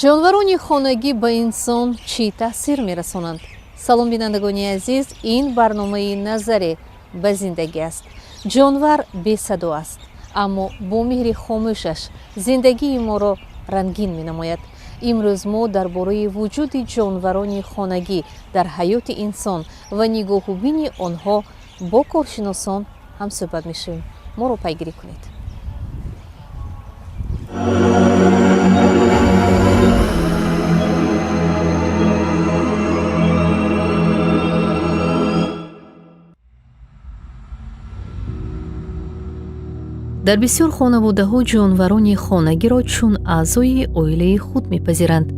Ҷонварони хонагӣ ба инсон чӣ таъсир мерасонанд? Салом, бинандагони азиз, ин барномаи «Назаре ба зиндагӣ» аст. Ҷонвар бесадо аст, аммо бо меҳри хомӯшаш зиндагии моро рангин менамояд. Имрӯз мо дар бораи вуҷуди ҷонварони хонагӣ дар ҳаёти инсон ва нигоҳубини онҳо бо коршиносон ҳамсӯҳбат мешавем. Моро пайгирӣ кунед. Дар бисёр хонаводаҳо ҷонварони хонагиро чун аъзои оилаи худ мепазиранд.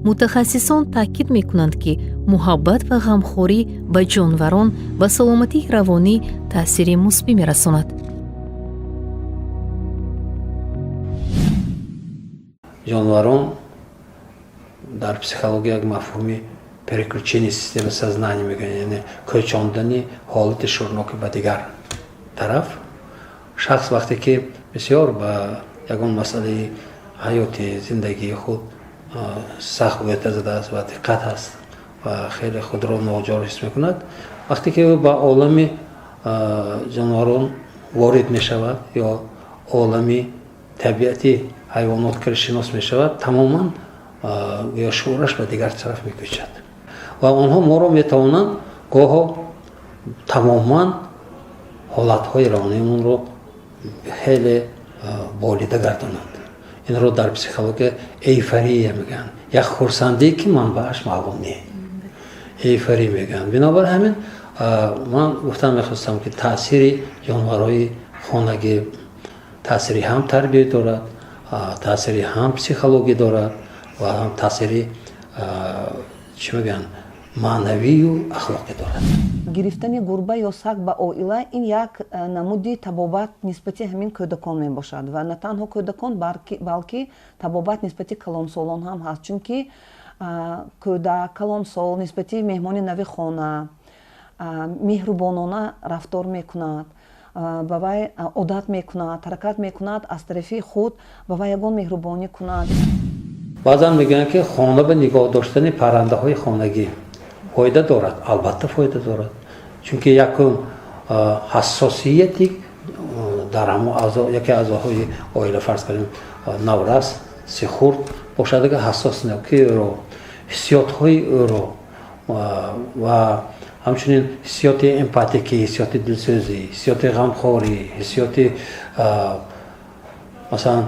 Мутахассисон таъкид мекунанд, ки муҳаббат ва ғамхорӣ ба ҷонварон ба саломатии равонӣ таъсири мусбӣ мерасонад. Ҷонварон дар психология як мафҳуми переключение системы сознания мегӯянд, яъне кӯчондани ҳолати шӯрноки ба дигар тараф. Шахс вақте ки бисёр ба ягон масъалаи ҳаёти зиндагии худ сахт ғӯта задааст ва диққат ҳаст ва хеле худро ноҷор ҳис мекунад, вақте ки ӯ ба олами ҷонварон ворид мешавад ё олами табиати ҳайвонот шинос мешавад, тамоман гӯё шуураш ба дигар тараф мекӯчад ва онҳо моро метавонанд гоҳо тамоман ҳолатҳои равониамонро хеле болида гардонанд. Инро дар психология эйфория мегӯянд, як хурсандие, ки манбааш маълум не, эйфория мегӯянд. Бинобар ҳамин ман гуфтан мехостам, ки таъсири ҷонварҳои хонагӣ таъсири ҳам тарбия дорад, таъсири ҳам психологӣ дорад ва ҳам таъсири, чӣ мегӯянд, маънавию ахлоқӣ дорад. Гирифтани гурба ё саг ба оила ин як намуди табобат нисбати ҳамин кӯдакон мебошад ва на танҳо кӯдакон, балки табобат нисбати калонсолон ҳам ҳаст, чунки кӯдак, калонсол нисбати меҳмони нави хона меҳрубонона рафтор мекунад, ба вай одат мекунад, ҳаракат мекунад аз тарафи худ ба вай ягон меҳрубонӣ кунад. Баъзан мегӯянд, ки хона ба нигоҳ доштани паррандаҳои хонагӣ фоида дорад. Албатта, фоида дорад, чунки якум ҳассосияти дар ҳамон яке аъзоҳои оила, фарз кардем, наврас сихурд бошад, агар ҳассоснокии ӯро, ҳиссиётҳои ӯро ва ҳамчунин ҳиссиёти эмпатикӣ, ҳиссиёти дилсӯзӣ, ҳиссиёти ғамхорӣ, ҳиссиёти, масалан,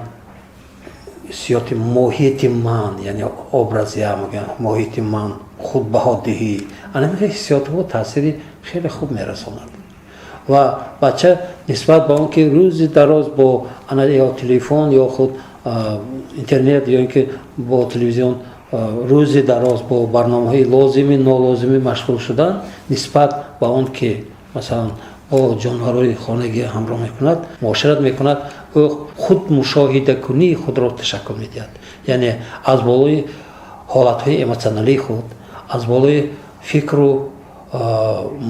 ҳиссиёти моҳияти ман, яъне образ я мегӯянд, моҳияти ман, худбаҳодиҳӣ, ана ҳамин ҳиссиётҳо таъсири хеле хуб мерасонад. Ва бача нисбат ба он ки рӯзи дароз бо ана ё телефон, ё худ интернет, ё ин ки бо телевизион рӯзи дароз бо барномаҳои лозимӣ, нолозимӣ машғул шудан, нисбат ба он ки, масалан, бо ҷонварҳои хонагӣ ҳамроҳ мекунад, муошират мекунад, ӯ худ мушоҳидакунии худро ташаккул медиҳад, яъне аз болои ҳолатҳои эмотсионалии худ, аз болои фикру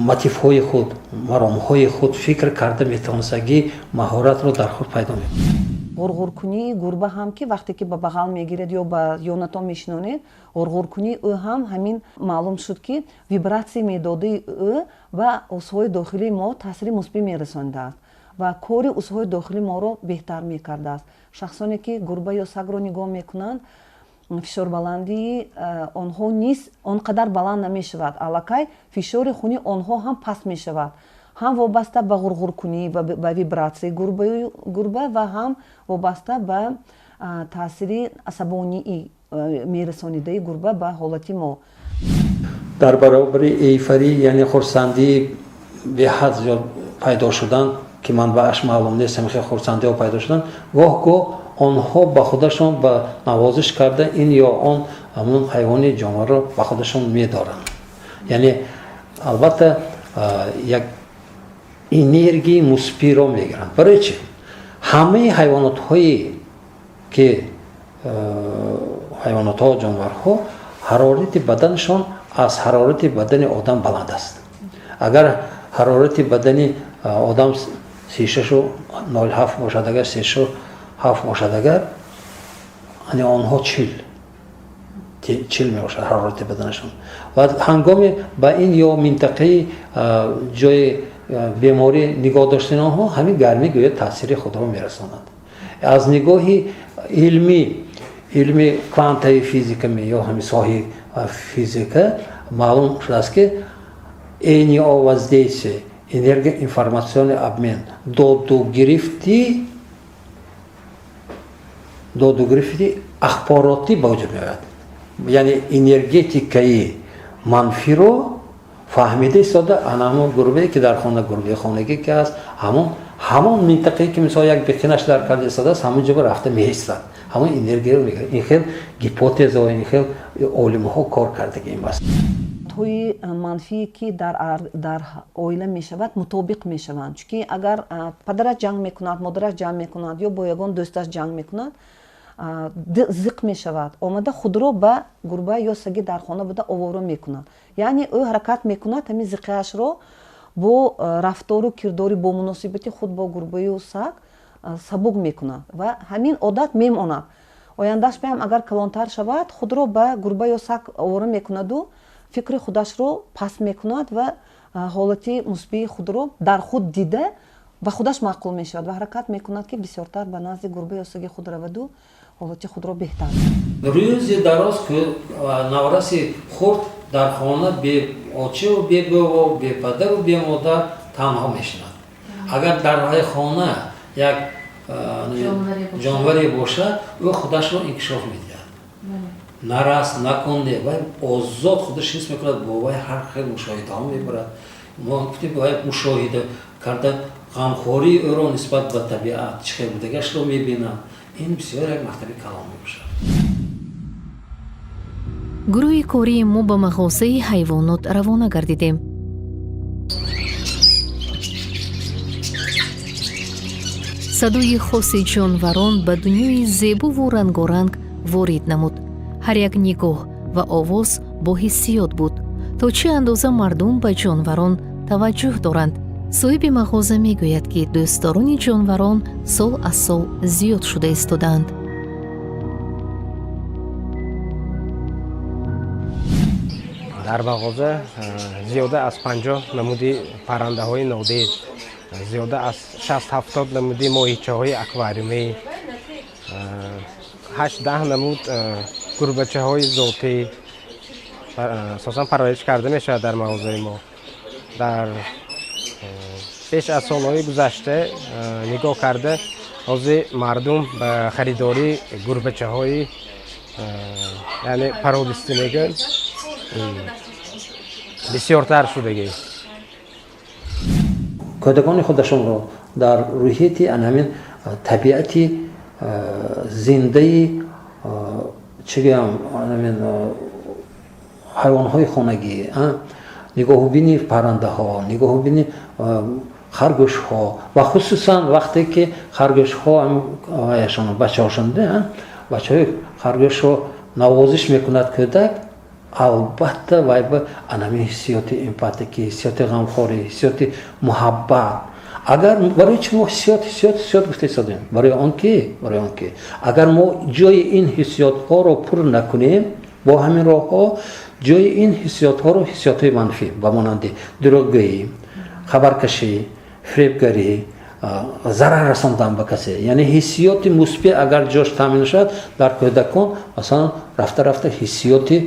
мотивҳои худ, маромҳои худ фикр карда метавонистагӣ маҳоратро дар худ пайдо мекунад. Ғурғуркунии гурба ҳам, ки вақте ки ба бағал мегиред ё ба ёнатон мешинонед, ғурғуркунии ӯ ҳам ҳамин маълум шуд, ки вибратсияи медодаи ӯ ба узвҳои дохилии мо таъсири мусбӣ мерасонидааст ва кори узвҳои дохилии моро беҳтар мекардааст. Шахсоне, ки гурба ё сагро нигоҳ мекунанд, фишорбаландии онҳо низ он қадар баланд намешавад, аллакай фишори хуни онҳо ҳам паст мешавад, ҳам вобаста ба ғурғуркунӣ ва ба вибратсияи гурба ва ҳам вобаста ба таъсири асабонии мерасонидаи гурба ба ҳолати мо. Дар баробари эйфория, яъне хурсандии беҳад зиёд пайдо шудан, ки манбааш маълум нест, ҳамин хурсандиҳо пайдо шудан, гоҳ гоҳ онҳо ба худашон ба навозиш карда ин ё он ҳамон ҳайвони ҷонварро ба худашон медоранд, яъне албатта як энергияи мусбиро мегиранд. Барои чӣ? Ҳамаи ҳайвонотҳое ки ҳайвонотҳо, ҷонварҳо, ҳарорати баданашон аз ҳарорати бадани одам баланд аст. Агар ҳарорати бадани одам 36,07 бошад, агар 36,7 бошад, агар, яъне онҳо 40. 40 мебошад ҳарорати баданашон. Ва ҳангоми ба ин ё минтақаи ҷои беморӣ нигоҳ доштани онҳо, ҳамин гармӣ гӯё таъсири худро мерасонад. Аз нигоҳи илмӣ, илми квантовый физика ё ҳамин соҳаи физика, маълум шудааст, ки ЭНИО воздействие, энергоинформационный обмен, доду гирифти ахборотӣ ба вуҷуд меояд. Яъне энергетикаи манфиро фаҳмида истода, ана ҳамон гурбае, ки дар хона, гурбаи хонагӣ ки аст, ҳамон минтақае, ки мисол як беқинаш дар карда истодааст, ҳамон ҷо рафта меистад, ҳамон энергияро мегирад. Ин хел гипотезао, ин хел олимҳо кор кардаги ин бас. Ҳои манфие, ки дар оила мешавад, мутобиқ мешаванд. Чунки агар падараш ҷанг мекунад, модараш ҷанг мекунад ё бо ягон дӯсташ ҷанг мекунад, зиқ мешавад, омада худро ба гурба ё саги дар хона буда овора мекунад. Яъне ӯ ҳаракат мекунад ҳамин зиқиашро бо рафтору кирдори, бо муносибати худ бо гурбаю саг сабук мекунад ва ҳамин одат мемонад. Ояндаш биам агар калонтар шавад, худро ба гурба ё саг овора мекунаду фикри худашро паст мекунад ва ҳолати мусбии худро дар худ дида, ба худаш маъқул мешавад ва ҳаракат мекунад, ки бисёртар ба назди гурба ё саги худ раваду ҳолати худро беҳтар. Рӯзи дароз навраси хурд дар хона бе очаву бебобо, бепадару бемодар танҳо мешинад. Агар дар вай хона як ҷонваре бошад, ӯ худашро инкишоф медиҳад. Нарас накун, не, вай озод худаш ҳис мекунад, бо вай ҳар хел мушоҳидаҳо мебарад. Мо гуфтем, вай мушоҳида карда, ғамхории ӯро нисбат ба табиат чӣ хел будагашро мебинад. Ин бисёр як мактаби калон мебошад. Гурӯҳи кории мо ба мағозаи ҳайвонот равона гардидем. Садои хоси ҷонварон ба дунёи зебову рангоранг ворид намуд. Ҳар як нигоҳ ва овоз бо ҳиссиёт буд. То чӣ андоза мардум ба ҷонварон таваҷҷӯҳ доранд? Соҳиби мағоза мегӯяд, ки дӯстдорони ҷонварон сол аз сол зиёд шуда истодаанд. Дар мағоза зиёда аз 50 намуди паррандаҳои нодир, зиёда аз 60-70 намуди моҳичаҳои аквариумӣ, 8-10 намуд гурбачаҳои зотӣ асосан парвариш карда мешавад. Дар мағозаи мо дар пеш аз солҳои гузашта нигоҳ карда, ҳозир мардум ба харидории гурбачаҳои, яъне породистый мегӯянд, бисёртар шудагӣ. Кӯдакони худашонро дар рӯҳияти ана ҳамин табиати зиндаи, чӣ гӯям, ҳамин ҳайвонҳои хонагӣ, нигоҳубини паррандаҳо, нигоҳубини харгӯшҳо ва хусусан вақте ки харгӯшҳо бачаҳошон, бачаҳои харгӯшро навозиш мекунад кӯдак, албатта вай ба анами ҳиссиёти эмпатикӣ, ҳиссиёти ғамхорӣ, ҳиссиёти муҳаббат. Агар барои чи мо ҳиссиёт, ҳиссиёт, ҳиссиёт гуфта истодем? Барои он ки агар мо ҷои ин ҳиссиётҳоро пур накунем бо ҳамин роҳҳо, ҷои ин ҳиссиётҳоро ҳиссиётҳои манфӣ ба монанди дурӯғгӯӣ, хабаркашӣ, фиребгарӣ, зарар расондан ба касе, яъне ҳиссиёти мусбӣ агар ҷош таъмин шавад, дар кӯдакон масалан рафта рафта ҳиссиёти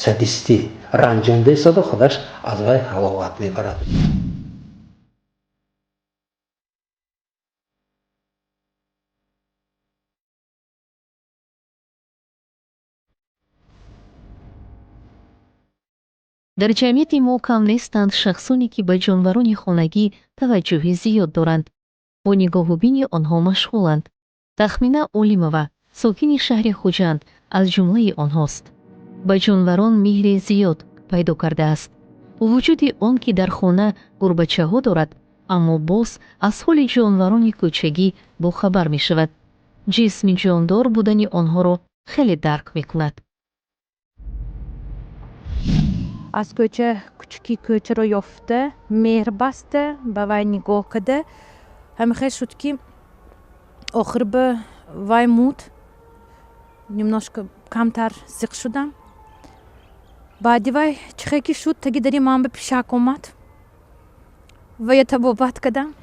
садистӣ ранҷонда истода, худаш аз вай ҳаловат мебарад. Дар ҷамъияти мо кам нестанд шахсоне, ки ба ҷонварони хонагӣ таваҷҷӯҳи зиёд доранд, бо нигоҳубини онҳо машғуланд. Тахмина Олимова, сокини шаҳри Хуҷанд, аз ҷумлаи онҳост. Ба ҷонварон меҳри зиёд пайдо кардааст. Бо вуҷуди он ки дар хона гурбачаҳо дорад, аммо боз аз ҳоли ҷонварони кӯчагӣ бохабар мешавад. Ҷисми ҷондор будани онҳоро хеле дарк мекунад. Аз кӯча кӯчаки кӯчаро ёфта, меҳр баста, ба вай нигоҳ карда, ҳамихел шуд, ки охир ба вай муд, немножко камтар зиқ шудам. Баъди вай чихе ки шуд, таги дари ман ба пишак омад ва я табобат кардам.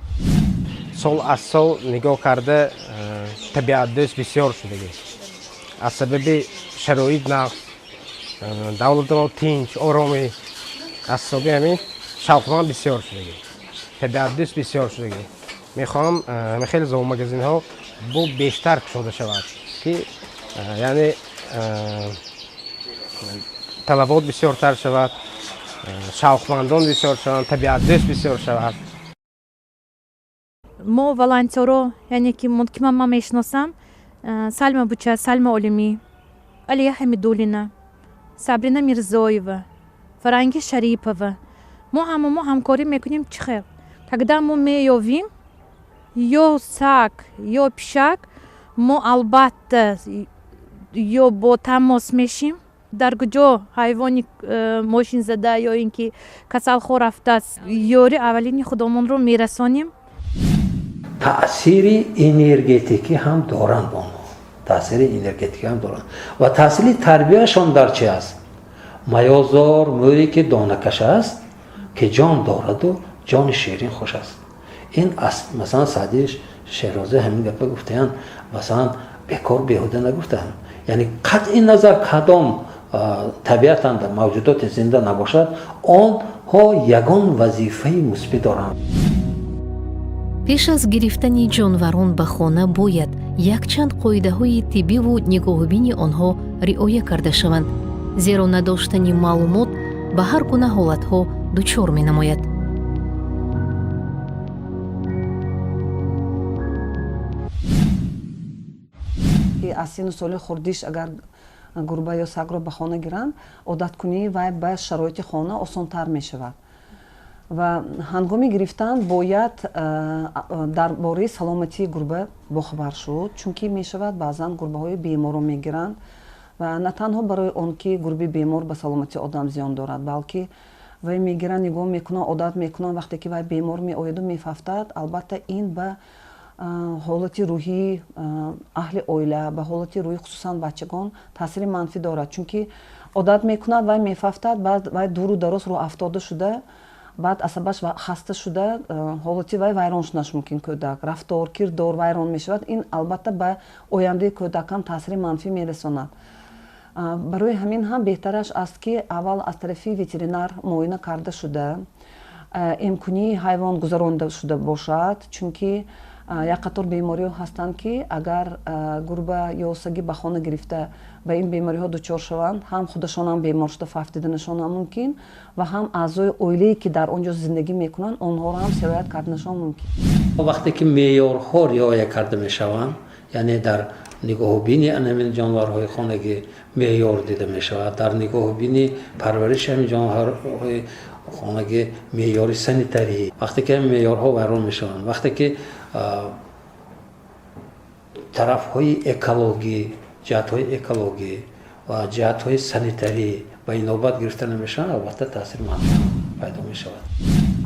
Сол аз сол нигоҳ карда, табиатдӯст бисёр шудагӣ, аз сабаби шароит нағз, давлати мо тинч, оромӣ, аз ҳисоби ҳамин шавқманд бисёр шудагӣ, табиатдӯст бисёр шудагӣ. Мехоҳам, ҳамин хеле зоомагазинҳо бо бештар кушода шавад, ки яъне талабот бисёртар шавад, шавқмандон бисёр шаванд, табиатдӯст бисёр шавад. Мо волонтёро, яъне ки ки ман мешиносам, Салма Буча, Салма Олимӣ, Алия Ҳамидуллина, Сабрина Мирзоева, Фаранги Шарипова, мо ҳама мо ҳамкорӣ мекунем. Чӣ хел, когда мо меёвим ё саг, ё пишак, мо албатта ё бо тамос мешим, дар куҷо ҳайвони мошинзада ё ин ки касалхор рафтааст, ёри аввалини худомонро мерасонем. Таъсири энергетикӣ ҳам доранд онҳо, таъсири энергетикӣ ҳам доранд. Ва таъсири тарбияшон дар чи аст? Маёзор мӯре ки донакаш аст, ки ҷон дораду ҷони ширин хуш аст. Ин масалан, Саъди Шерозӣ ҳамин гапа гуфтаянд, масалан, бекор, беҳуда нагуфтаанд. Яъне қатъи назар кадом табиатан мавҷудоти зинда набошад, онҳо ягон вазифаи мусбӣ доранд. Пеш аз гирифтани ҷонварон ба хона бояд якчанд қоидаҳои тиббиву нигоҳубини онҳо риоя карда шаванд, зеро надоштани маълумот ба ҳар гуна ҳолатҳо дучор менамояд. Аз сину соли хурдиш агар гурба ё сагро ба хона гиранд, одаткунии вай ба шароити хона осонтар мешавад. Ва ҳангоми гирифтан бояд дар бораи саломатии гурба бохабар шуд, чунки мешавад, баъзан гурбаҳои беморро мегиранд. Ва на танҳо барои он ки гурби бемор ба саломатии одам зиён дорад, балки вай мегиранд, нигоҳ мекунанд, одат мекунанд, вақте ки вай бемор меояду мефафтад, албатта, ин ба ҳолати рӯҳии аҳли оила, ба ҳолати рӯҳӣ, хусусан бачагон, таъсири манфӣ дорад, чунки одат мекунад, вай мефафтад, баъд вай дуру дароз рӯҳафтода шуда, баъд асабаш хаста шуда, ҳолати вай вайрон шуданаш мумкин. Кӯдак рафтор, кирдор вайрон мешавад. Ин, албатта, ба ояндаи кӯдак ҳам таъсири манфӣ мерасонад. Барои ҳамин ҳам беҳтараш аст, ки аввал аз тарафи ветеринар муоина карда шуда, эмкунии ҳайвон гузаронда шуда бошад, чунки як қатор бемориҳо ҳастанд, ки агар гурба ё саги ба хона гирифта ба ин бемориҳо дучор шаванд, ҳам худашонам бемор шуда фавтиданашон ҳам мумкин ва ҳам аъзои оилае, ки дар он ҷо зиндагӣ мекунанд, онҳоро ҳам сироят карданашон мумкин. Вақте ки меъёрҳо риоя карда мешаванд, яъне дар нигоҳубини ҳамин ҷонварҳои хонагӣ меъёр дида мешавад, дар нигоҳубини парвариши ҳамин ҷонварҳои хонагӣ меъёри санитарӣ, вақте ки ҳамин меъёрҳо вайрон мешаванд, вақте ки тарафҳои экологӣ, ҷиҳатҳои экологӣ ва ҷиҳатҳои санитарӣ ба инобат гирифта намешаванд, албатта, таъсири манфӣ пайдо мешавад.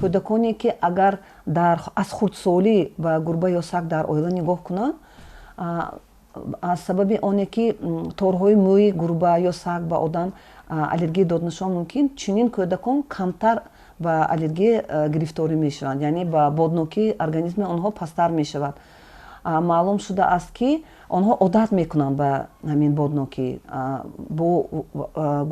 Кӯдаконе ки агар дар аз хурдсолӣ ба гурба ё саг дар оила нигоҳ кунанд, аз сабаби оне ки торҳои мӯи гурба ё саг ба одам аллергия доданашон мумкин, чунин кӯдакон камтар ба аллергия гирифторӣ мешаванд, яъне ба боднокии организми онҳо пасттар мешавад. Маълум шудааст, ки онҳо одат мекунанд ба ҳамин боднокӣ бо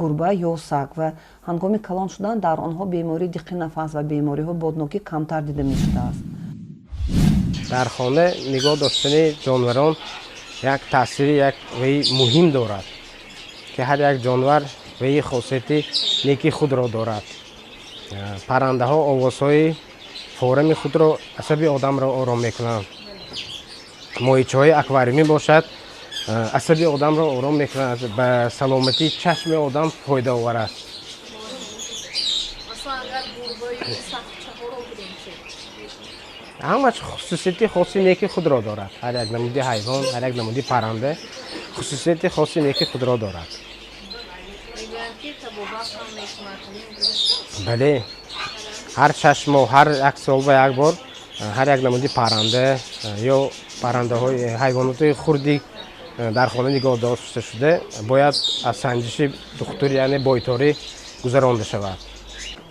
гурба ё саг ва ҳангоми калон шудан дар онҳо бемории диққи нафас ва бемориҳои боднокӣ камтар дида мешудааст. Дар хона нигоҳ доштани ҷонварон як таъсири як ваи муҳим дорад, ки ҳар як ҷонвар ваи хосияти неки худро дорад. Паррандаҳо овозҳои форами худро асаби одамро ором мекунанд. Моҳичаҳои аквариумӣ бошад, асаби одамро ором мекунад, ба саломатии чашми одам фоидаовар аст. Масалан, агар гурбаи сахчаҳоро гирем чи? Ҳамаш хусусияти хоси неки худро дорад. Ҳар як намуди ҳайвон, ҳар як намуди парранда хусусияти хоси неки худро дорад. Мегӯянд, ки табобат ҳам мекунад, ҳамин дуруст? Бале, ҳар 6 моҳ, ҳар як сол ба як бор ҳар як намуди парранда ё паррандаҳои, ҳайвоноти хурди дар хона нигоҳ дошта шуда бояд аз санҷиши духтур, яъне бойторӣ. Гузаронда шавад.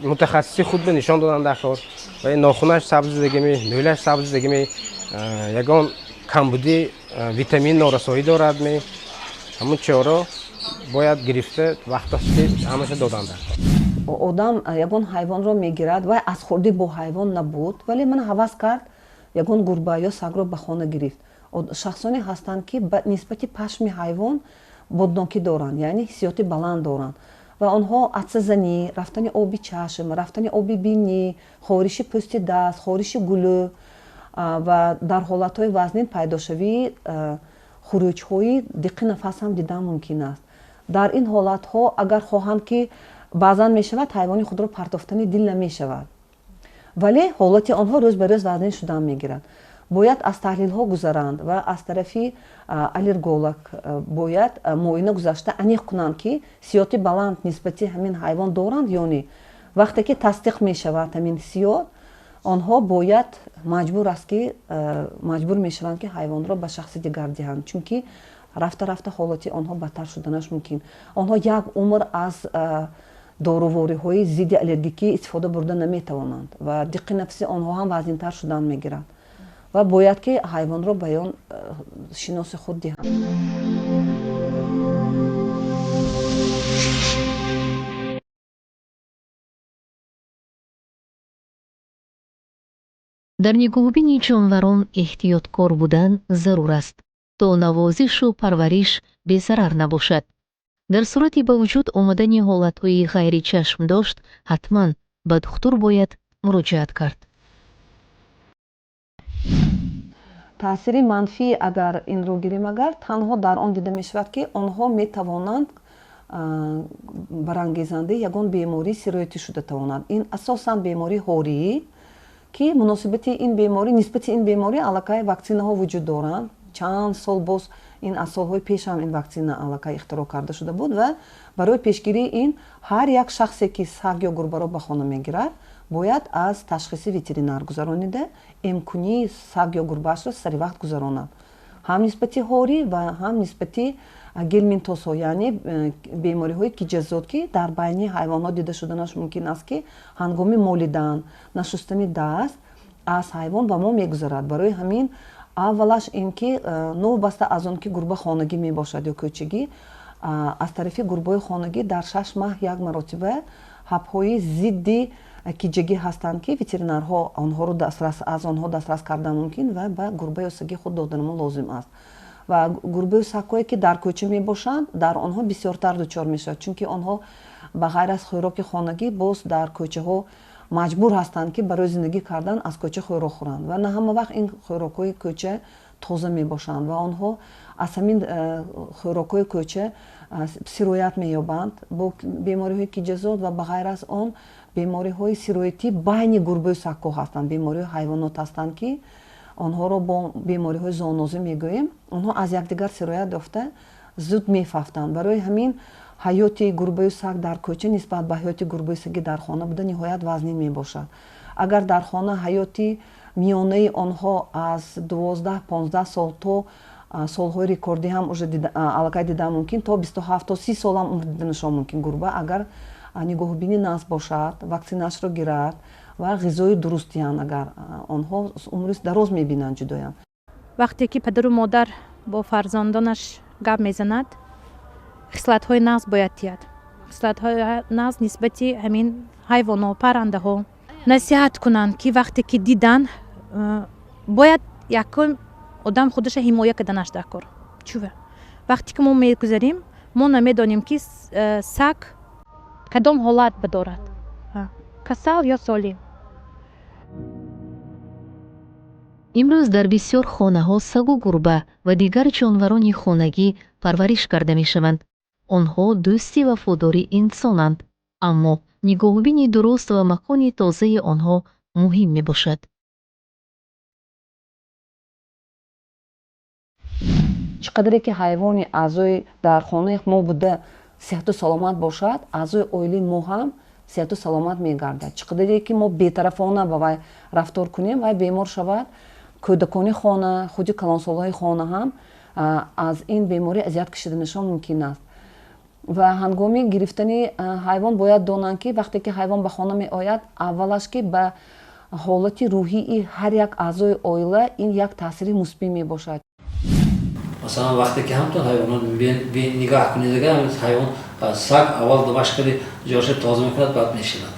Мутахассиси худ ба нишон додан дар кор ва нохунаш сабзидагими, мӯйлаш сабзидагими, ягон камбуди витамин норасоӣ дорад ми, ҳамун чиҳоро бояд гирифта, вақташ ки ҳамаша додан дар кор. Одам ягон ҳайвонро мегирад, вай аз хурдӣ бо ҳайвон набуд, вале ман ҳавас кард, ягон гурба ё сагро ба хона гирифт. Шахсоне ҳастанд, ки нисбати пашми ҳайвон боднокӣ доранд, яъне ҳиссиёти баланд доранд, ва онҳо атсазанӣ, рафтани оби чашм, рафтани оби бинӣ, хориши пӯсти даст, хориши гулӯ ва дар ҳолатҳои вазнин пайдошавии хуруҷҳои диққи нафас ҳам дидан мумкин аст. Дар ин ҳолатҳо, агар хоҳанд, ки баъзан мешавад, ҳайвони худро партофтани дил намешавад, вале ҳолати онҳо рӯз ба рӯз вазнин шудан мегирад. Бояд аз таҳлилҳо гузаранд ва аз тарафи аллерголог бояд муоина гузашта, аниқ кунанд, ки ҳиссиёти баланд нисбати ҳамин ҳайвон доранд ё не. Вақте ки тасдиқ мешавад ҳамин ҳиссиёт, онҳо бояд маҷбур аст ки маҷбур мешаванд, ки ҳайвонро ба шахси дигар диҳанд, чунки рафта рафта ҳолати онҳо бадтар шуданаш мумкин. Онҳо як умр аз дорувориҳои зидди аллергикӣ истифода бурда наметавонанд ва диққи нафаси онҳо ҳам вазнинтар шудан мегирад ва бояд ки ҳайвонро ба ён шиноси худ диҳанд. Дар нигоҳубини ҷонварон эҳтиёткор будан зарур аст, то навозишу парвариш безарар набошад. Дар сурати ба вуҷуд омадани ҳолатҳои ғайричашмдошт ҳатман ба духтур бояд муроҷиат кард. Таъсири манфӣ, агар инро гирем, агар танҳо дар он дида мешавад, ки онҳо метавонанд барангезандаи ягон бемории сироятӣ шуда тавонанд. Ин асосан бемории ҳорӣ, ки муносибати ин беморӣ, нисбати ин беморӣ аллакай ваксинаҳо вуҷуд доранд. Чанд сол боз, ин аз солҳои пеш ҳам ин ваксина аллакай ихтироъ карда шуда буд ва барои пешгирии ин ҳар як шахсе, ки саг ё гурбаро ба хона мегирад, бояд аз ташхиси ветеринар гузаронида, эмкунии саг ё гурбаашро сари вақт гузаронад, ҳам нисбати ҳорӣ ва ҳам нисбати гельминтозҳо, яъне бемориҳои киҷазод, ки дар байни ҳайвонҳо дида шуданаш мумкин аст, ки ҳангоми молидан, нашустани даст аз ҳайвон ба мо мегузарад. Барои ҳамин аввалаш ин ки новобаста аз он ки гурба хонагӣ мебошад ё кӯчагӣ, аз тарафи гурбаҳои хонагӣ дар 6 маҳ як маротиба ҳабҳои зидди киҷагӣ ҳастанд, ки ветеринарҳо онҳоро дастрас, аз онҳо дастрас кардан мумкин ва ба гурба ё саги худ доданамон лозим аст. Ва гурбаю сагҳое, ки дар кӯча мебошанд, дар онҳо бисёртар дучор мешавад, чунки онҳо ба ғайр аз хӯроки хонагӣ боз дар кӯчаҳо маҷбур ҳастанд, ки барои зиндагӣ кардан аз кӯча хӯрок хӯранд ва на ҳама вақт ин хӯрокҳои кӯча тоза мебошанд ва онҳо аз ҳамин хӯрокҳои кӯча сироят меёбанд бо бемориҳои киҷазод. Ва ба ғайр аз он бемориҳои сироятӣ байни гурбаю сагҳо ҳастанд, бемориҳои ҳайвонот ҳастанд, ки онҳоро бо бемориҳои зоонозӣ мегӯем. Онҳо аз якдигар сироят ёфта, зуд мефафтанд. Барои ҳамин ҳаёти гурбаю саг дар кӯча нисбат ба ҳаёти гурбаю саги дар хона буда ниҳоят вазнин мебошад. Агар дар хона ҳаёти миёнаи онҳо аз 12-15 сол то солҳои рекордӣ ҳам уже аллакай дидан мумкин, то 27 то 30 сол ҳам умр диданашон мумкин гурба, агар нигоҳубини нағз бошад, ваксинашро гирад ва ғизои дуруст диҳанд, агар онҳо умри дароз мебинанд ҷудоям. Вақте ки падару модар бо фарзандонаш гап мезанад, хислатҳои нағз бояд диҳад, хислатҳои нағз нисбати ҳамин ҳайвонҳо, паррандаҳо насиҳат кунанд, ки вақте ки дидан, бояд якум одам худаша ҳимоя карданаш дар кор. Чува вақте ки мо мегузарем, мо намедонем, ки саг кадом ҳолат дорад, касал ё солим. Имрӯз дар бисёр хонаҳо сагу гурба ва дигар ҷонварони хонагӣ парвариш карда мешаванд. Онҳо дӯсти вафодори инсонанд, аммо нигоҳубини дуруст ва макони тозаи онҳо муҳим мебошад. Чӣ қадаре ки ҳайвони аъзои дар хонаи мо буда сиҳату саломат бошад, аъзои оилаи мо ҳам сиҳату саломат мегардад. Чӣ қадаре ки мо бетарафона ба вай рафтор кунем, вай бемор шавад, кӯдакони хона, худи калонсолҳои хона ҳам аз ин беморӣ азият кашиданашон мумкин аст. Ва ҳангоми гирифтани ҳайвон бояд донанд, ки вақте ки ҳайвон ба хона меояд, аввалаш ки ба ҳолати рӯҳии ҳар як аъзои оила ин як таъсири мусбӣ мебошад. Масалан, вақте ки ҳамтон ҳайвонот нигоҳ кунед, ҳайвон, саг аввал думаш кади ҷоша тоза мекунад, баъд мешинад.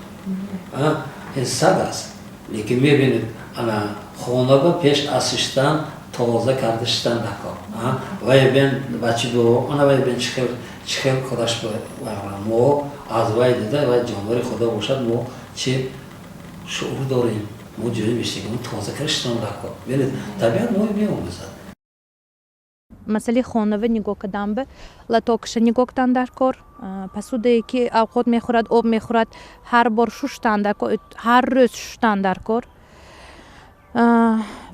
Ин саг аст, лекин мебинед, ана хонаба пеш аз шиштан тоза карда шиштан даркор. Вай бен бачи бо ана вай бен чихел чихел худаш мо аз вай дида, вай ҷонвари худо бошад, мо чи шуур дорем, мо ҷои мешинем, тоза карда шиштан даркор. Бинед, табиат мо меомӯзад. Масъалаи хонава нигоҳ кардан, ба лотокаша нигоҳ кардан дар кор, посуда е ки авқот мехӯрад, об мехӯрад, ҳар бор шуштан дар кор, ҳар рӯз шуштан дар кор.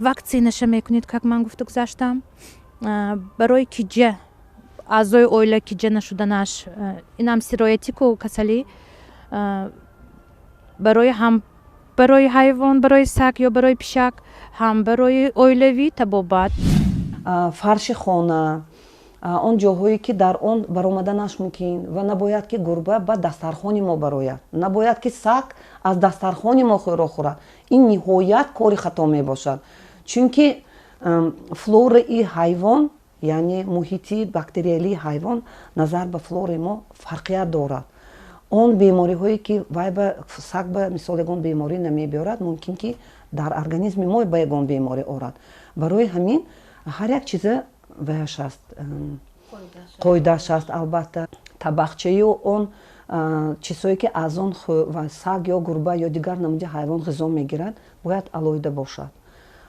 Ваксинаша мекунед, как ман гуфта гузаштам, барои киҷа, аъзои оила киҷа нашуданаш. Инам сироятику касалӣ барои ҳам барои ҳайвон, барои саг ё барои пишак, ҳам барои оилавӣ табобат. Фарши хона, он ҷоҳое ки дар он баромаданаш мумкин, ва набояд ки гурба ба дастархони мо барояд, набояд ки саг аз дастархони мо хӯрок хӯрад. Ин ниҳоят кори хато мебошад, чунки флораи ҳайвон, яъне муҳити бактериалии ҳайвон назар ба флораи мо фарқият дорад. Он бемориҳое ки вай ба саг ба мисол ягон беморӣ намебиёрад, мумкин ки дар организми мо ба ягон беморӣ орад. Барои ҳамин ҳар як чиза ваяш аст, қоидааш аст. Албатта, табақчаю он чизҳое ки аз он саг ё гурба ё дигар намуди ҳайвон ғизо мегирад, бояд алоҳида бошад.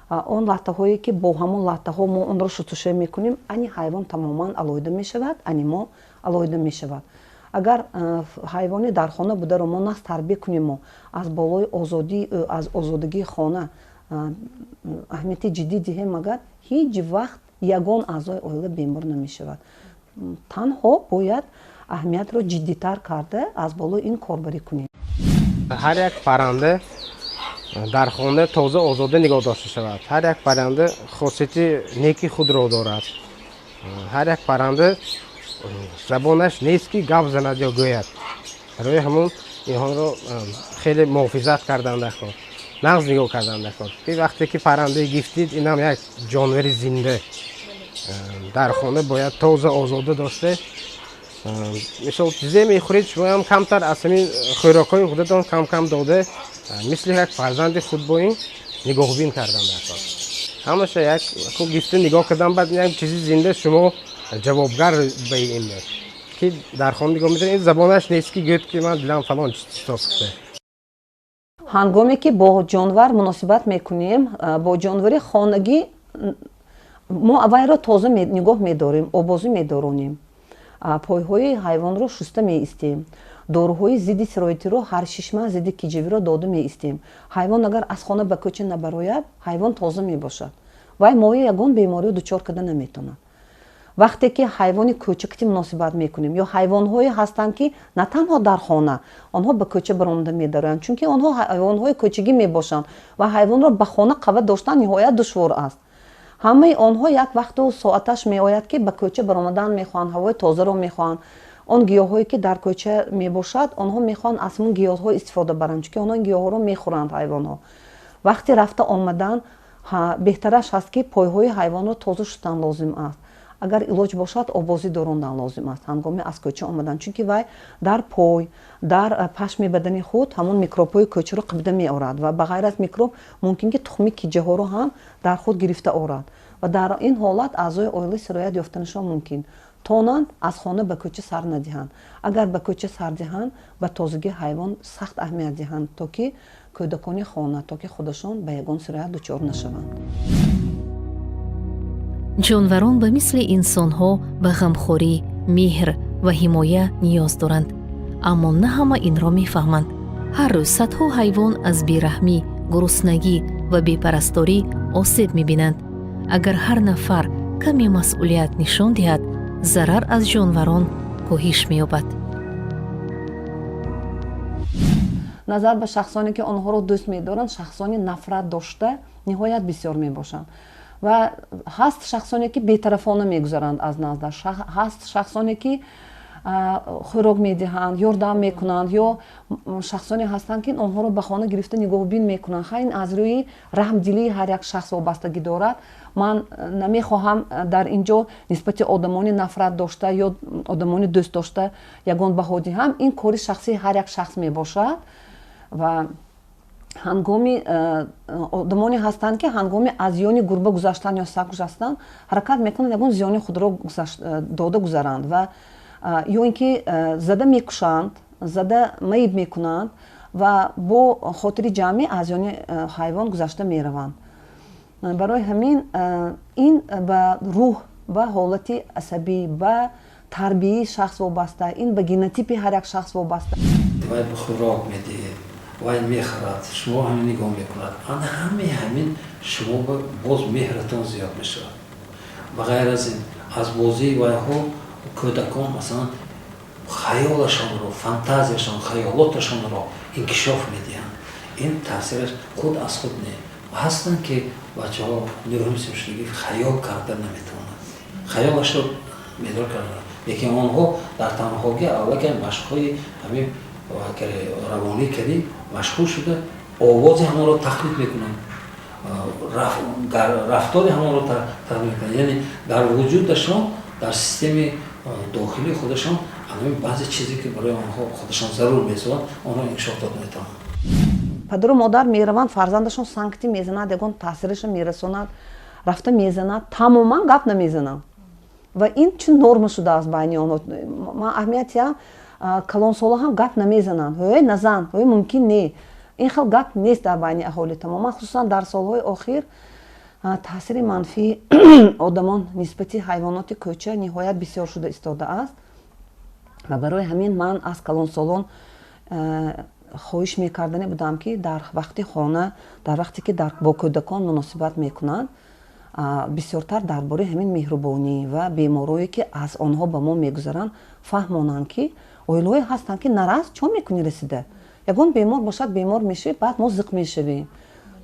Он латтаҳое ки бо ҳамон латтаҳо мо онро шустушӯ мекунем, ани ҳайвон тамоман алоҳида мешавад, ани мо алоҳида мешавад. Агар ҳайвони дар хона бударо мо нас тарбия кунем, мо аз болои озодии ӯ, аз озодагии хона аҳамияти ҷиддӣ диҳем, магар ҳеҷ вақт ягон аъзои оила бемор намешавад. Танҳо бояд аҳамиятро ҷиддитар карда аз болои ин корбарӣ кунем. Ҳар як парранда дар хона тоза, озода нигоҳ дошта шавад. Ҳар як парранда хосияти неки худро дорад. Ҳар як парранда забонаш нест, ки гап занад ё гӯяд. Барои ҳамон инҳоро хеле муҳофизат кардан даркор, нағз нигоҳ кардан даркор, ки вақте ки паррандаи гифтид, инам як ҷонвари зинда, дар хона бояд тоза, озода дошта. Мисол, чизе мехӯред, шумоам камтар аз ҳамин хӯрокҳои худатон кам кам дода, мисли як фарзанди худ бо ин нигоҳбин кардан даркор. Ҳамаша як гифта нигоҳ кардан, баъд як чизи зинда, шумо ҷавобгар ба ин, ки дар хона нигоҳ медоред. Ин забонаш нест, ки гӯяд, ки ман дилам фалон чиз сохта. Ҳангоме ки бо ҷонвар муносибат мекунем, бо ҷонвари хонагӣ, мо вайро тоза нигоҳ медорем, обозӣ медоронем, пойҳои ҳайвонро шуста меистем, доруҳои зидди сироятиро ҳар 6 моҳ, зидди киҷавиро дода меистем. Ҳайвон агар аз хона ба кӯча набарояд, ҳайвон тоза мебошад, вай мои ягон бемориро дучор карда наметавонад. Вақте ки ҳайвони кӯчакати муносибат мекунем ё ҳайвонҳое ҳастанд, ки на танҳо дар хона, онҳо ба кӯча баромада медароянд, чунки онҳо ҳайвонҳои кӯчагӣ мебошанд ва ҳайвонро ба хона қават доштан ниҳоят душвор аст. Ҳамаи онҳо як вақту соаташ меояд, ки ба кӯча баромадан мехоҳанд, ҳавои тозаро мехоҳанд. Он гиёҳҳое ки дар кӯча мебошад, онҳо мехоҳанд аз ҳамон гиёҳҳо истифода баранд, чунки онҳо ин гиёҳҳоро мехӯранд. Ҳайвонҳо вақти рафта омадан беҳтараш ҳаст, ки пойҳои ҳайвонро тоза шустан лозим аст, агар илоҷ бошад, обозӣ дорондан лозим аст ҳангоми аз кӯча омадан, чунки вай дар пой, дар пашми бадани худ ҳамон микробҳои кӯчаро қибда меорад ва ба ғайр аз микроб мумкин ки тухми киҷаҳоро ҳам дар худ гирифта орад ва дар ин ҳолат аъзои оила сироят ёфтанашон мумкин. Тонанд аз хона ба кӯча сар надиҳанд. Агар ба кӯча сар диҳанд, ба тозагии ҳайвон сахт аҳамият диҳанд, то ки кӯдакони хона, то ки худашон ба ягон сироят дучор нашаванд. Ҷонварон ба мисли инсонҳо ба ғамхорӣ, меҳр ва ҳимоя ниёз доранд, аммо на ҳама инро мефаҳманд. Ҳар рӯз садҳо ҳайвон аз бераҳмӣ, гуруснагӣ ва бепарасторӣ осеб мебинанд. Агар ҳар нафар каме масъулият нишон диҳад, зарар аз ҷонварон коҳиш меёбад. Назар ба шахсоне ки онҳоро дӯст медоранд, шахсони нафрат дошта ниҳоят бисёр мебошанд. Ва ҳаст шахсоне ки бетарафона мегузаранд аз наздаш, ҳаст шахсоне ки Хӯрок медиҳанд, ёрдам мекунанд ё шахсоне ҳастанд, ки онҳоро ба хона гирифта нигоҳубин мекунанд. Ха, ин аз рӯи раҳмдилии ҳар як шахс вобастагӣ дорад. Ман намехоҳам дар ин ҷо нисбати одамони нафрат дошта ё одамони дӯст дошта ягон баҳо диҳам. Ин кори шахсии ҳар як шахс мебошад. Ва ҳангоми одамоне ҳастанд, ки ҳангоми аз ёни гурба гузаштан ё саг гузаштан, ҳаракат мекунанд ягон зиёни худро дода гузаранд ва ё ин ки зада мекушанд, зада маиб мекунанд ва бо хотири ҷамъӣ аз ёни ҳайвон гузашта мераванд. Барои ҳамин ин ба рӯҳ, ба ҳолати асабӣ, ба тарбияи шахс вобаста, ин ба генотипи ҳар як шахс вобаста. Вай хӯрок медиҳед, вай мехӯрад, шумо ҳамин нигоҳ мекунад, ана ҳамаи ҳамин шумо боз меҳратон зиёд мешавад. Ба ғайр аз ин, аз бозии вайҳо кӯдакон, масалан, хаёлашонро, фантазияшон, хаёлоташонро инкишоф медиҳанд. Ин таъсираш худ аз худ не. Ҳастанд, ки бачаҳо нӯҳум синфшудагӣ хаёл карда наметавонанд, хаёлашро бедор карда, лекин онҳо дар танҳогӣ аллакай машқҳои ҳамин равонӣ кардӣ машғул шуда, овози ҳамонро тақлид мекунанд, рафтори ҳамонро тақлид мекунанд. Яъне дар вуҷудашон, дар системаи дохилии худашон ҳамин баъзе чизе, ки барои онҳо худашон зарур месозанд, онҳо инкишоф дода метавонанд. Падару модар мераванд, фарзандашон сангти мезанад, ягон таъсирашо мерасонад, рафта мезанад, тамоман гап намезананд ва ин чун норма шудааст байни онҳо. Ман аҳамиятиам, калонсоло ҳам гап намезананд: «Ҳой, назан, ҳой, мумкин не». Ин хел гап нест дар байни аҳолӣ тамоман. Хусусан дар солҳои охир таъсири манфии одамон нисбати ҳайвоноти кӯча ниҳоят бисёр шуда истодааст. Ва барои ҳамин ман аз калонсолон хоҳиш мекардане будам, ки дар вақти хона, дар вақте ки бо кӯдакон муносибат мекунанд, бисёртар дар бораи ҳамин меҳрубонӣ ва беморое, ки аз онҳо ба мо мегузаранд, фаҳмонанд, ки оилаҳое ҳастанд, ки нарас, чо мекунӣ, расида ягон бемор бошад, бемор мешавӣ, баъд мо зиқ мешавем.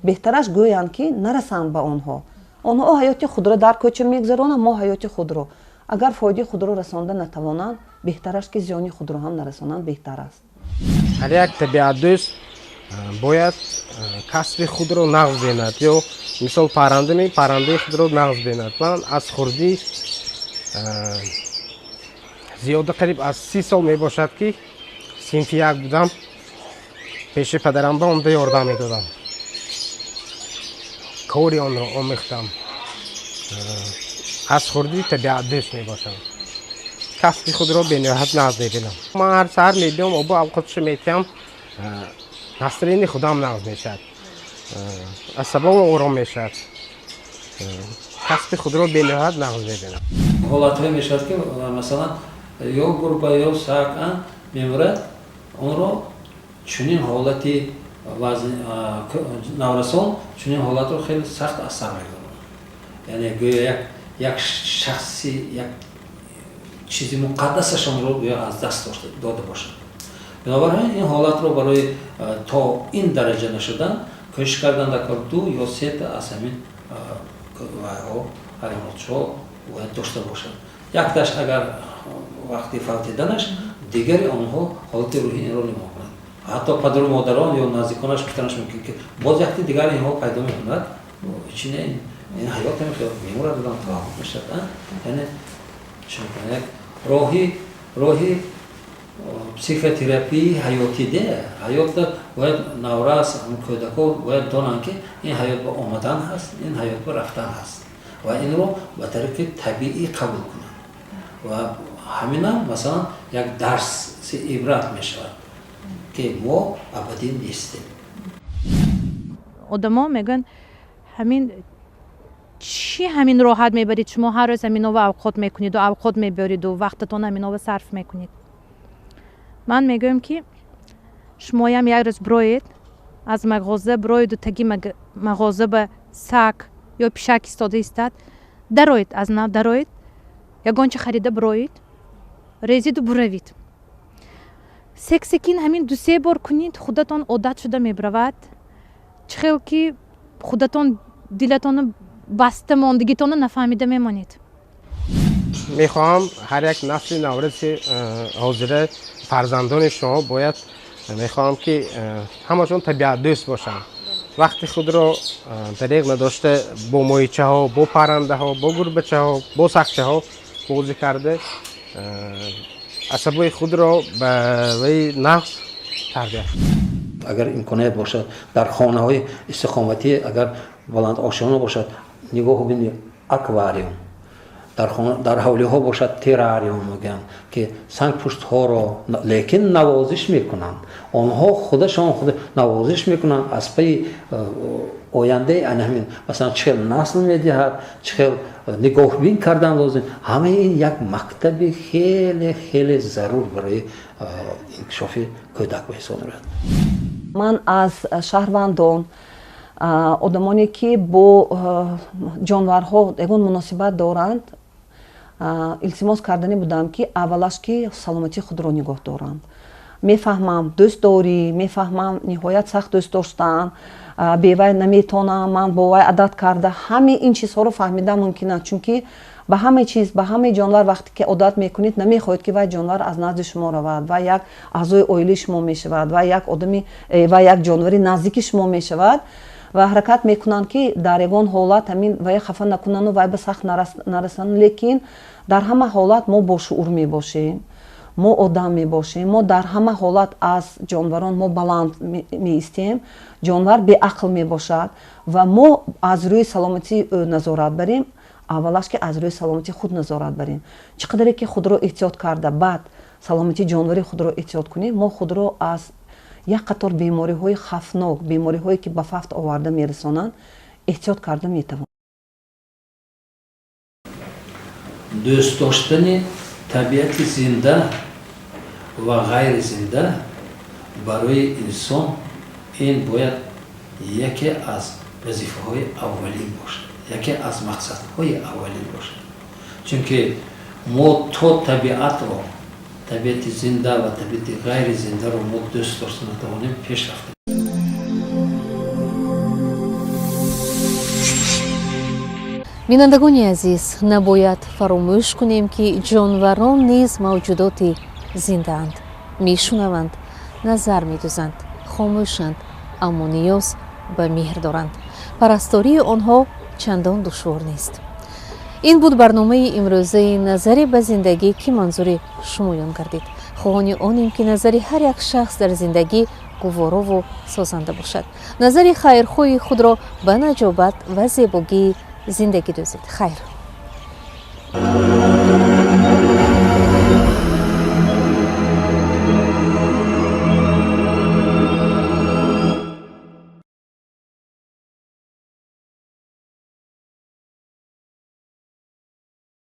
Беҳтараш гӯянд, ки нарасанд ба онҳо. Онҳо ҳаёти худро дар кӯча мегузаронанд, мо ҳаёти худро. Агар фоидаи худро расонда натавонанд, беҳтараш, ки зиёни худро ҳам нарасонанд, беҳтар аст. Ҳар як табиатдӯст бояд касби худро нағз бинад ё мисол парранда, паррандаи худро нағз бинад. Ман аз хурдӣ, зиёда қариб аз 30 сол мебошад, ки синфи як будам, пеши падарам ба омда ёрдам медодам, кори онро омӯхтам. Аз хурдӣ табиатдӯст мебошам, касби худро бениҳоят нағз мебинам. Ман ҳар саҳар мебиём, обу авқотшо метиҳам, настроение худам нағз мешавад, асабом ором мешавад. Касби худро бениҳоят нағз мебинам. Ҳолатҳое мешавад, ки масалан ё гурба ё саг мемурад. Онро чунин ҳолати наврасон чунин ҳолатро хеле сахт асар мегузорад. Яъне гӯё як шахси, як чизи муқаддасашонро гӯё аз даст дода бошад. Бинобар ҳамин ин ҳолатро барои то ин дараҷа нашудан кӯшиш кардан дар кор, ду ё сета аз ҳамин вайҳо, ҳайвонотшо бояд дошта бошад. Якташ агар вақти фавтиданаш, дигари онҳо ҳолати рӯҳӣ инро нигоҳ кунад. Ҳатто падару модарон ё наздиконаш гуфтанаш мумкин, ки боз якти дигар инҳо пайдо мекунад. Чи не, ин ҳаёт мемурад, одам таваққуф мешавад. Яъне як роҳи психотерапияи ҳаётӣ де. Ҳаётда бояд наврас, кӯдако бояд донанд, ки ин ҳаёт ба омадан ҳаст, ин ҳаёт ба рафтан ҳаст ва инро ба тариқи табиӣ қабул кунанд. Ва ҳаминам, масалан, як дарси ибрат мешавад, ки мо абадӣ нестем. Одамо мегӯянд: «Ҳамин чӣ, ҳамин роҳат мебаред шумо, ҳар рӯз ҳаминова авқот мекунеду авқот мебиёреду вақтатон ҳаминова сарф мекунед». Ман мегӯям, ки шумоям як рӯз бироед аз мағоза, бироеду таги мағоза ба саг ё пишак истода истад, дароед, аз нав дароед, ягонча харида бироед, резиду буравед. Сек секин ҳамин дусе бор кунед, худатон одат шуда мебаравад. Чӣ хел ки худатон дилатонро баста мондагитонро нафаҳмида мемонед. Мехоҳам ҳар як насли навраси ҳозира, фарзандони шумо бояд, мехоҳам ки ҳамашон табиатдӯст бошанд, вақти худро дареғ надошта бо моҳичаҳо, бо паррандаҳо, бо гурбачаҳо, бо сагчаҳо бозӣ карда, асабои худро ба ваи нағз тарбия. Агар имконият бошад, дар хонаҳои истиқоматӣ, агар баландошёна бошад, нигоҳу бини аквариум, дар ҳавлиҳо бошад, террариум мегӯянд, ки сангпуштҳоро лекин навозиш мекунанд. Онҳо худашон худ навозиш мекунанд аз пайи ояндаи ана ҳамин, масалан, чӣ хел насл медиҳад, чӣ хел нигоҳбин кардан лозим. Ҳамаи ин як мактаби хеле хеле зарур барои инкишофи кӯдак ба ҳисоб меравад. Ман аз шаҳрвандон, одамоне ки бо ҷонварҳо ягон муносибат доранд, илтимос карданӣ будам, ки аввалаш ки саломатии худро нигоҳ доранд. Мефаҳмам, дӯстдорӣ, мефаҳмам, ниҳоят сахт дӯст доштан, бевай наметонам, ман бо вай адат карда, ҳамаи ин чизҳоро фаҳмидан мумкин аст, чунки ба ҳамаи чиз, ба ҳамаи ҷонвар вақте ки одат мекунед, намехоҳед, ки вай ҷонвар аз назди шумо равад. Вай як аъзои оилаи шумо мешавад, вай як одами, вай як ҷонвари наздики шумо мешавад ва ҳаракат мекунанд, ки дар ягон ҳолат ҳамин вай хафа накунану вай ба сахт нарасанд. Лекин дар ҳама ҳолат мо бошуур мебошем, мо одам мебошем, мо дар ҳама ҳолат аз ҷонварон мо баланд меистем. Ҷонвар беақл мебошад ва мо аз рӯи саломатии ӯ назорат барем, аввалаш ки аз рӯи саломатии худ назорат барем. Чӣ қадаре ки худро эҳтиёт карда, баъд саломатии ҷонвари худро эҳтиёт кунем, мо худро аз як қатор бемориҳои хавфнок, бемориҳое ки ба фавт оварда мерасонанд, эҳтиёт карда метавонем. Дӯст доштани табиати зинда ва ғайри зинда барои инсон ин бояд яке аз вазифаҳои аввалин бошад, яке аз мақсадҳои аввалин бошад, чунки мо то табиатро, табиати зинда ва табиати ғайри зиндаро мо дӯст дошта натавонем, пеш рафта. Бинандагони азиз, набояд фаромӯш кунем, ки ҷонварон низ мавҷудоти зиндаанд, мешунаванд, назар медӯзанд, хомӯшанд, аммо ниёз ба меҳр доранд. Парастории онҳо чандон душвор нест. Ин буд барномаи имрӯзаи «Назаре ба зиндагӣ», ки манзури шумоён гардид. Хоҳони онем, ки назари ҳар як шахс дар зиндагӣ гуворову созанда бошад. Назари хайрхоҳи худро ба наҷобат ва зебогии зиндагӣ дӯзед. Хайр.